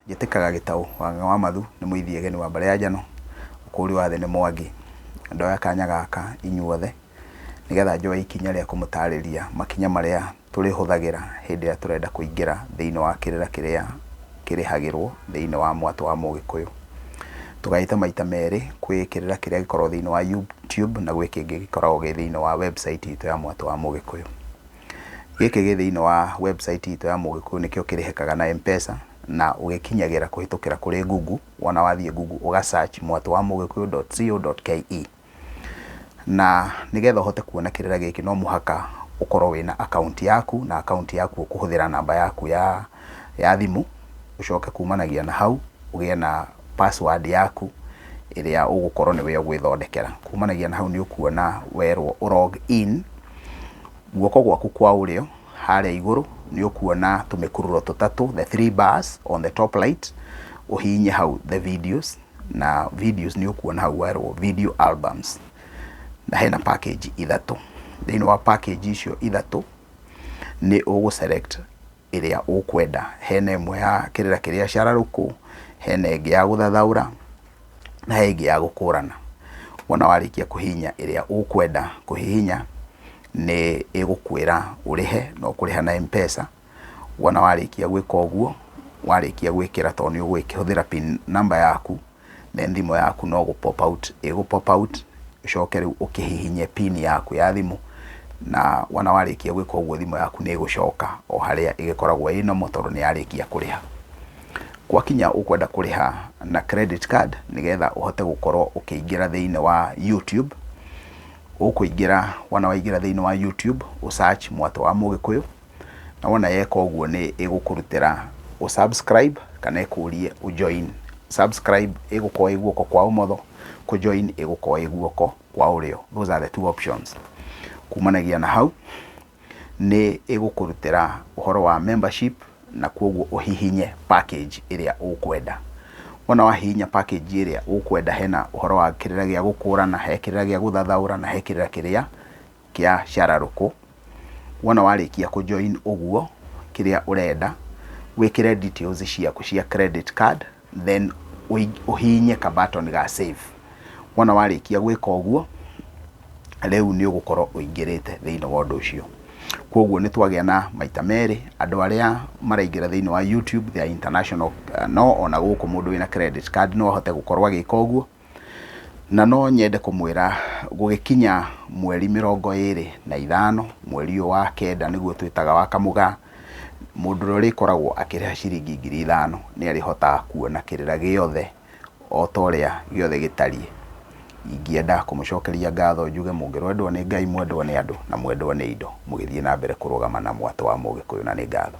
Njĩtĩkaga Gĩtaũ Wang'a wa Mathu nĩ mũithiegeni wa mbarĩ ya Njano, ũkũũri wa thĩ nĩ Mwangi. Ndoya kanya gaka inyuothe nĩgetha njoe ikinya rĩa kũmũtarĩria makinya marĩa tũrĩhũthagĩra hĩndĩ ĩrĩa tũrenda kũingĩra thĩinĩ wa kĩrĩra kĩrĩa kĩrĩhagĩrwo thĩinĩ wa mwatũ wa Mũgĩkũyũ. Tũgaĩte maita merĩ, kwĩ kĩrĩra kĩrĩa gĩkoragwo thĩinĩ wa YouTube na gwĩ kĩngĩ gĩkoragwo gĩ thĩinĩ wa website itũ ya mwatũ wa Mũgĩkũyũ. Gĩkĩ gĩ thĩinĩ wa website itũ ya Mũgĩkũyũ nĩkĩo kĩrĩhĩkaga na M-Pesa na ũgĩkinyagĩra kũhĩtũkĩra kũrĩ Google, wona wathiĩ Google ũga search mwatũ wa mũgĩkũyũ dot co dot ke. Na nĩgetha ũhote kuona kĩrĩra gĩkĩ no mũhaka ũkorwo wĩna account yaku na account yaku ũkũhũthĩra namba yaku ya thimũ, ũcoke kumanagia na hau ũgĩe na password yaku ĩrĩa ũgũkorwo nĩwe ũgwĩthondekera. Kumanagia na hau nĩ ũkuona werwo ũ log in. Guoko gwaku kwa ũrĩo harĩa igũrũ nĩ ũkuona tũmĩkururo tũtatũ, the three bars on the top right, ũhihinye hau the videos, na videos nĩ ũkuona hau werwo video albums, na hena package ithatũ. Thĩinĩ wa package icio ithatũ nĩ ũgũ select ĩrĩa ũkwenda. Hena ĩmwe ya kĩrĩra kĩrĩa cararũkũ, hena ĩngĩ ya gũthathaũra, na he ĩngĩ ya gũkũrana. Wona warĩkia kũhihinya ĩrĩa ũkwenda kũhihinya, nĩ ĩgũkwĩra ũrĩhe na ũkũrĩha na M-Pesa. Wona warĩkia gwĩka ũguo, warĩkia gwĩkĩra tondũ nĩ ũgũkĩhũthĩra pin number yaku, then thimũ yaku no gũ pop out ĩgũ pop out, ũcoke rĩu ũkĩhihinye pin yaku ya thimũ, na wona warĩkia gwĩka ũguo thimũ yaku nĩ ĩgũcoka o harĩa ĩgĩkoragwo ĩ normal tondũ nĩ yarĩkia kũrĩha. Gwakinya ũkwenda kũrĩha na credit card nĩgetha ũhote gũkorwo ũkĩingĩra thĩinĩ wa YouTube, ũkũingĩra, wona waingĩra thĩinĩ wa YouTube, ũ search Mwatũ wa Mũgĩkũyũ, na wona yeka ũguo nĩ ĩgũkũrutĩra ũ subscribe kana ĩkũrie ũ join. Subscribe ĩgũkorwo ĩ guoko kwa ũmotho, kũ join ĩgũkorwo ĩ guoko kwa ũrĩo. Those are the two options. Kumanagia na hau, nĩ ĩgũkũrutĩra ũhoro wa membership na kwoguo ũhihinye package ĩrĩa ũkwenda. Wona wahihinya package ĩrĩa ũkwenda hena ũhoro wa kĩrĩra gĩa gũkũrana, he kĩrĩra gĩa gũthathaũra na he kĩrĩra kĩrĩa kĩa cararũkũ. Wona warĩkia kũ join ũguo kĩrĩa ũrenda, wĩkĩre details ciaku cia credit card then ũhihinye ka button ga save. Wona warĩkia gwĩka ũguo, rĩu nĩ ũgũkorwo ũingĩrĩte thĩinĩ wa ũndũ ũcio. Kwoguo nĩ twagĩa na maita merĩ, andũ arĩa maraingĩra thĩinĩ wa YouTube, they are international, no ona gũkũ mũndũ wĩna credit card no ahote gũkorwo agĩka ũguo. Na no nyende kũmwĩra gũgĩkinya mweri 25 mweri ũyũ wa kenda nĩguo twĩtaga wa Kamũgaa, mũndũ ũrĩa ũrĩkoragwo akĩrĩha ciringi 5,000 nĩ arĩhotaga kuona kĩrĩra gĩothe o ta ũrĩa gĩothe gĩtariĩ. Ingĩenda kũmũcokeria ngatho njuge mũngĩrwendwo nĩ Ngai mwendwo nĩ andũ na mwendwo nĩ indo mũgĩthiĩ na mbere kũrũgama na mwatũ wa Mũgĩkũyũ na nĩ ngatho.